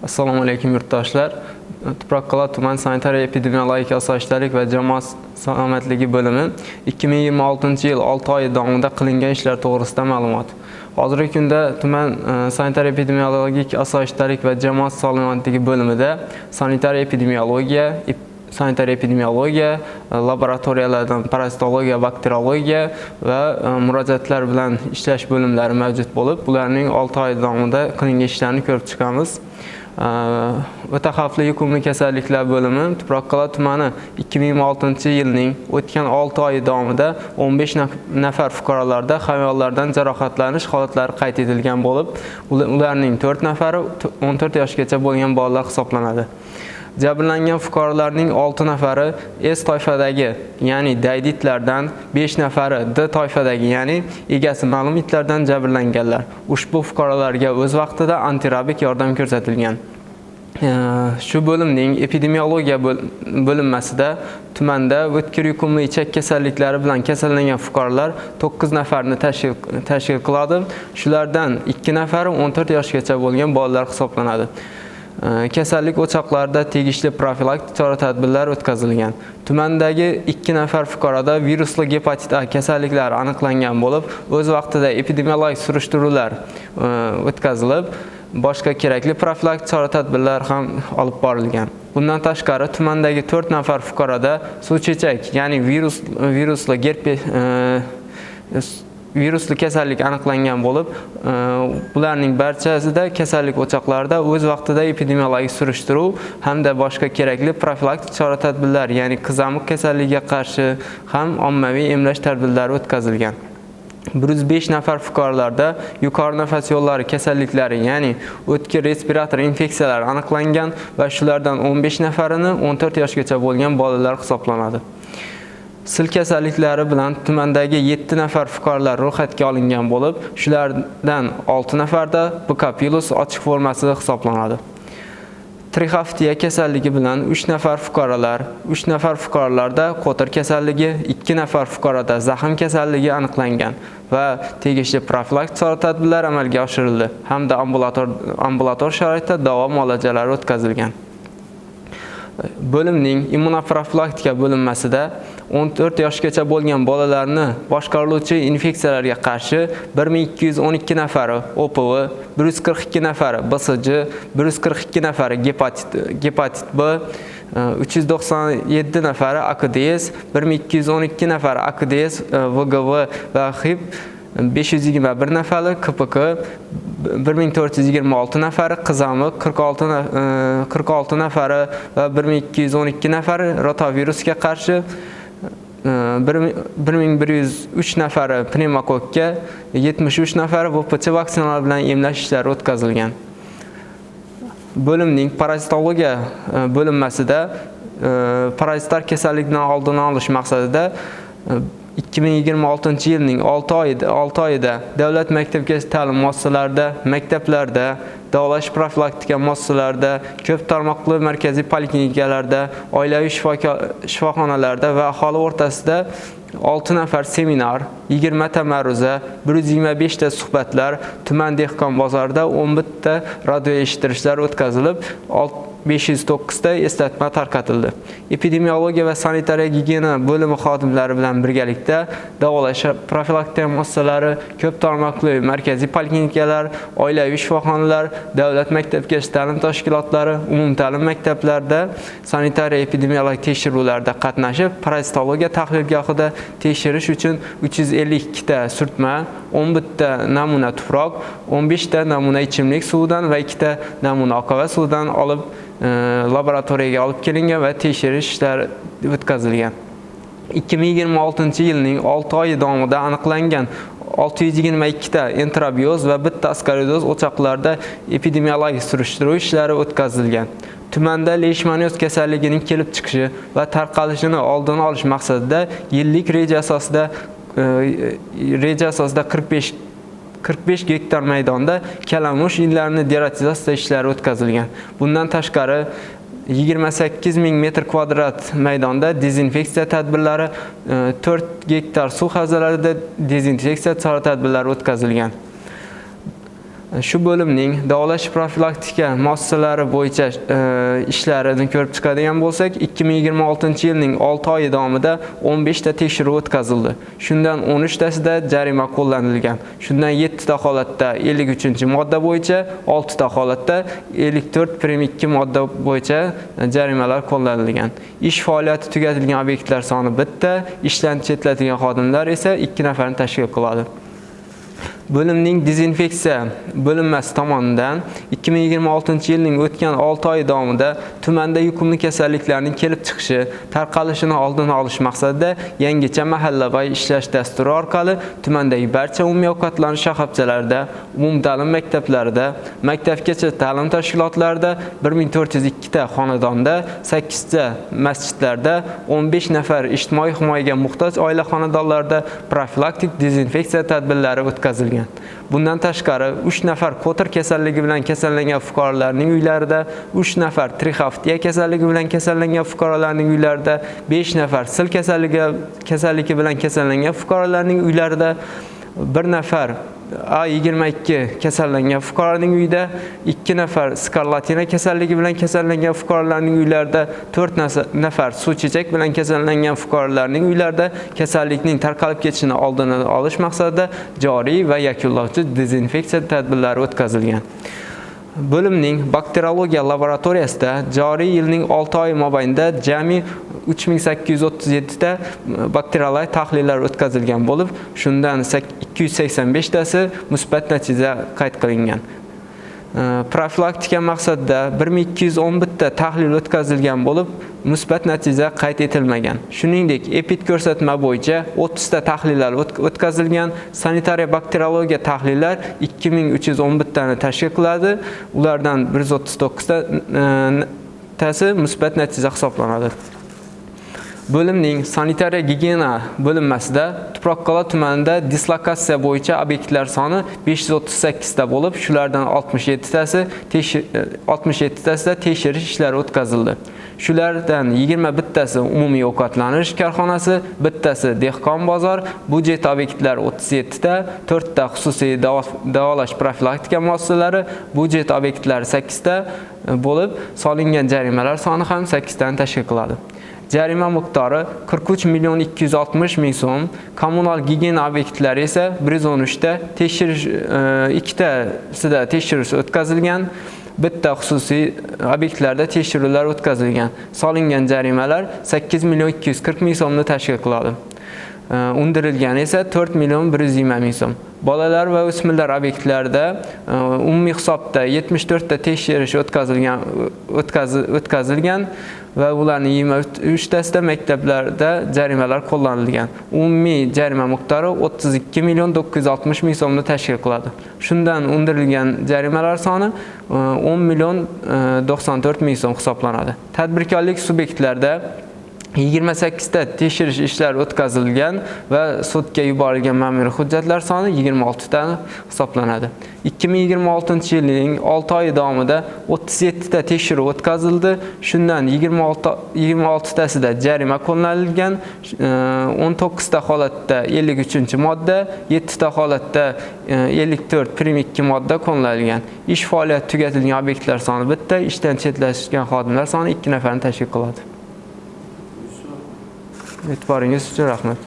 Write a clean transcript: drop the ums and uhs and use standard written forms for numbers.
Assalomu alaykum, yurtdoshlar. Tuproqqal'a tuman sanitariya epidemiologik osoyishtalik va jamoat salomatligi bo'limi 2026-yil 6 oy davomida qilingan ishlar to'g'risida ma'lumot. Hozirgi kunda tuman sanitariya epidemiologik osoyishtalik va jamoat salomatligi bo'limida sanitariya epidemiologiya, laboratoriyalardan parazitologiya, bakteriologiya va murojaatlar bilan ishlash bo'limlari mavjud bo'lib, bularning 6 oy davomida qilingan ishlarni ko'rib chiqamiz. O'ta xavfli yuqumli kasalliklar bo'limi Tuproqqal'a tumani 2026-yilning o'tgan 6 oyi davomida 15 nafar fuqarolarda hayvonlardan jarohatlanish holatlari qayd etilgan bo'lib, ularning 4 nafari 14 yoshgacha bo'lgan bolalar hisoblanadi. Jabrlangan fuqarolarning 6 nafari S toifadagi, ya'ni daydi itlardan, 5 nafari D toifadagi, ya'ni egasi ma'lum itlardan jabrlanganlar. Ushbu fuqarolarga o'z vaqtida antirabik yordam ko'rsatilgan. Shu bo'limning epidemiologiya bo'linmasida tumanda o'tkir yuqumli ichak kasalliklari bilan kasallangan fuqarolar 9 nafarni tashkil qiladi. Shulardan 2 nafari 14 yoshgacha bo'lgan bolalar hisoblanadi. Kasallik o'choqlarida tegishli profilaktik chora-tadbirlar o'tkazilgan. Tumandagi 2 nafar fuqaroda virusli gepatit A kasalliklari aniqlangan bo'lib, o'z vaqtida epidemiologik surishtiruvlar o'tkazilib, boshqa kerakli profilaktik chora-tadbirlar ham olib borilgan. Bundan tashqari, tumandagi 4 nafar fuqaroda suvchechak, ya'ni virusli gerpes virusli kasallik aniqlangan bo'lib, bularning barchasida kasallik o'choqlarida o'z vaqtida epidemiologik surishtiruv hamda boshqa kerakli profilaktik chora-tadbirlar, ya'ni qizamiq kasalligiga qarshi ham ommaviy emlash tadbirlari o'tkazilgan. 105 nafar fuqarolarda yuqori nafas yo'llari kasalliklari, ya'ni o'tkir respirator infeksiyalari aniqlangan va shulardan 15 nafarini 14 yoshgacha bo'lgan bolalar hisoblanadi. Sil kasalliklari bilan tumandagi 7 nafar fuqarolar ro'yxatga olingan bo'lib, shulardan 6 nafarda BKPilus ochiq formasi hisoblanadi. Trixoftiya kasalligi bilan 3 nafar fuqarolar, 3 nafar fuqarolarda qo'tir kasalligi, 2 nafar fuqaroda zaxm kasalligi aniqlangan va tegishli profilaktik chora-tadbirlar amalga oshirildi hamda ambulator sharoitda davo muolajalari o'tkazilgan. Bo'limning immunoprofilaktika bo'linmasida 14 yoshgacha bo'lgan bolalarni boshqariluvchi infeksiyalarga qarshi 1212 nafari OPV, 142 nafari BCG, 142 nafari gepatit B, 397 nafari AKDS, 1212 nafari AKDS, VGV va HIV, 521 nafari KPK, 1426 nafari qizamiq, 46 nafari va 1212 nafari rotavirusga qarshi, 1103 nafari pnevmokokka, 73 nafari VPC vaksinalari bilan emlash ishlari o'tkazilgan. Bo'limning parazitologiya bo'linmasida parazitar kasallikdan oldini olish maqsadida 2026-yilning 6 oyida davlat maktabgacha ta'lim muassasalarida, maktablarda, davolash profilaktika muassasalarida, ko'p tarmoqli markaziy poliklinikalarda, oilaviy shifoxonalarda va aholi o'rtasida 6 nafar seminar, 20 ta ma'ruza, 125 ta suhbatlar, tuman dehqon bozorida 11 ta radio eshittirishlar o'tkazilib, 509 ta eslatma tarqatildi. Epidemiologiya va sanitariya gigiyena bo'limi xodimlari bilan birgalikda davolash profilaktika muassasalari, ko'p tarmoqli markaziy poliklinikalar, oilaviy shifoxonalar, davlat maktabgacha ta'lim tashkilotlari, umumta'lim maktablarida sanitariya epidemiologik tekshiruvlarda qatnashib, parazitologiya tahlilgohida tekshirish uchun 352 ta surtma, 11 ta namuna tuproq, 15 ta namuna ichimlik suvidan va 2 ta namuna oqova suvidan olib laboratoriyaga olib kelingan va tekshirish ishlari o'tkazilgan. 2026-yilning 6 oyi davomida aniqlangan 622 ta enterobioz va bitta askaridoz o'choqlarida epidemiologik surishtiruv ishlari o'tkazilgan. Tumanda leishmanioz kasalligining kelib chiqishi va tarqalishini oldini olish maqsadida yillik reja asosida 45 gektar maydonda kalamush inlarini deratizatsiya ishlari o'tkazilgan. Bundan tashqari, 28 ming metr kvadrat maydonda dezinfeksiya tadbirlari, 4 gektar suv havzalarida dezinfeksiya chora tadbirlari o'tkazilgan. Shu bo'limning davolash profilaktika muassasalari bo'yicha ishlarini ko'rib chiqadigan bo'lsak, 2026-yilning 6 oyi davomida 15 ta tekshiruv o'tkazildi. Shundan 13 tasida jarima qo'llanilgan. Shundan 7 ta holatda 53-modda bo'yicha, 6 ta holatda 54.2 modda bo'yicha jarimalar qo'llanilgan. Ish faoliyati tugatilgan obyektlar soni 1 ta, ishdan chetlatilgan xodimlar esa 2 nafarni tashkil qiladi. Bo'limning dezinfeksiya bo'linmasi tomonidan 2026-yilning o'tgan 6 oyi davomida tumanda yuqumli kasalliklarning kelib chiqishi, tarqalishini oldini olish maqsadida yangicha mahallavoy ishlash dasturi orqali tumandagi barcha umumiy ovqatlanish shoxobchalarida, umumta'lim maktablarida, maktabgacha ta'lim tashkilotlarida 1402 ta xonadonda, 8 ta masjidlarda, 15 nafar ijtimoiy himoyaga muhtoj oila xonadonlarida profilaktik dezinfeksiya tadbirlari o'tkazilgan. Bundan tashqari 3 nafar qo'tir kasalligi bilan kasallangan fuqarolarning uylarida, 3 nafar trixaftiya kasalligi bilan kasallangan fuqarolarning uylarida, 5 nafar sil kasalligi bilan kasallangan fuqarolarning uylarida, 1 nafar A22 kasallangan fuqaroning uyida, 2 nafar skarlatina kasalligi bilan kasallangan fuqarolarning uylarida, 4 nafar suv chechak bilan kasallangan fuqarolarning uylarida kasallikning tarqalib ketishini oldini olish maqsadida joriy va yakunlovchi dezinfeksiya tadbirlari o'tkazilgan. Bo'limning bakteriologiya laboratoriyasida joriy yilning 6 oyi mobaynida jami 3837 ta bakteriologik tahlillar o'tkazilgan bo'lib, shundan 285 tasi musbat natija qayd qilingan. Profilaktika maqsadida 1211 ta tahlil o'tkazilgan bo'lib, musbat natija qayd etilmagan. Shuningdek, epid ko'rsatma bo'yicha 30 ta tahlillar o'tkazilgan, sanitariya bakteriologiya tahlillar 2311 tani tashkil qiladi. Ulardan 139 tasi musbat natija hisoblanadi. Bo'limning sanitariya gigiyena bo'linmasida Tuproqqal'a tumanida dislokatsiya bo'yicha obyektlar soni 538 ta bo'lib, shulardan 67 tasida tekshirish ishlari o'tkazildi. Shulardan 21 tasi umumiy ovqatlanish korxonasi, bittasi dehqon bozor, budjet obyektlari 37 ta, 4 ta xususiy davolash profilaktika muassasalari, budjet obyektlari 8 ta bo'lib, solingan jarimalar soni ham 8 tani tashkil qiladi. Jarima miqdori 43 million 260 ming so'm, kommunal gigiyena obyektlari esa 113 ta, tekshirish ikkitasida tekshirish o'tkazilgan, bitta xususiy obyektlarda tekshiruvlar o'tkazilgan. Solingan jarimalar 8 million 240 ming so'mni tashkil qiladi. Undirilgani esa 4 million 120 ming so'm. Bolalar va o'smirlar obyektlarida umumiy hisobda 74 ta tekshirish o'tkazilgan va ularning 23 tasida maktablarda jarimalar qo'llanilgan. Umumiy jarima miqdori 32 million 960 ming so'mni tashkil qiladi. Shundan undirilgan jarimalar soni 10 million 94 ming so'm hisoblanadi. Tadbirkorlik subyektlarida 28 ta tekshirish ishlari o'tkazilgan va sudga yuborilgan ma'muriy hujjatlar soni 26 ta hisoblanadi. 2026-yilning 6 oyi davomida 37 ta tekshiruv o'tkazildi. Shundan 26 tasida jarima qo'llanilgan, 19 ta holatda 53-modda, 7 ta holatda 54.2 modda qo'llanilgan. Ish faoliyati tugatilgan obyektlar soni bitta, ishdan chetlashgan xodimlar soni 2 nafarni tashkil qiladi. E'tiboringiz uchun rahmat.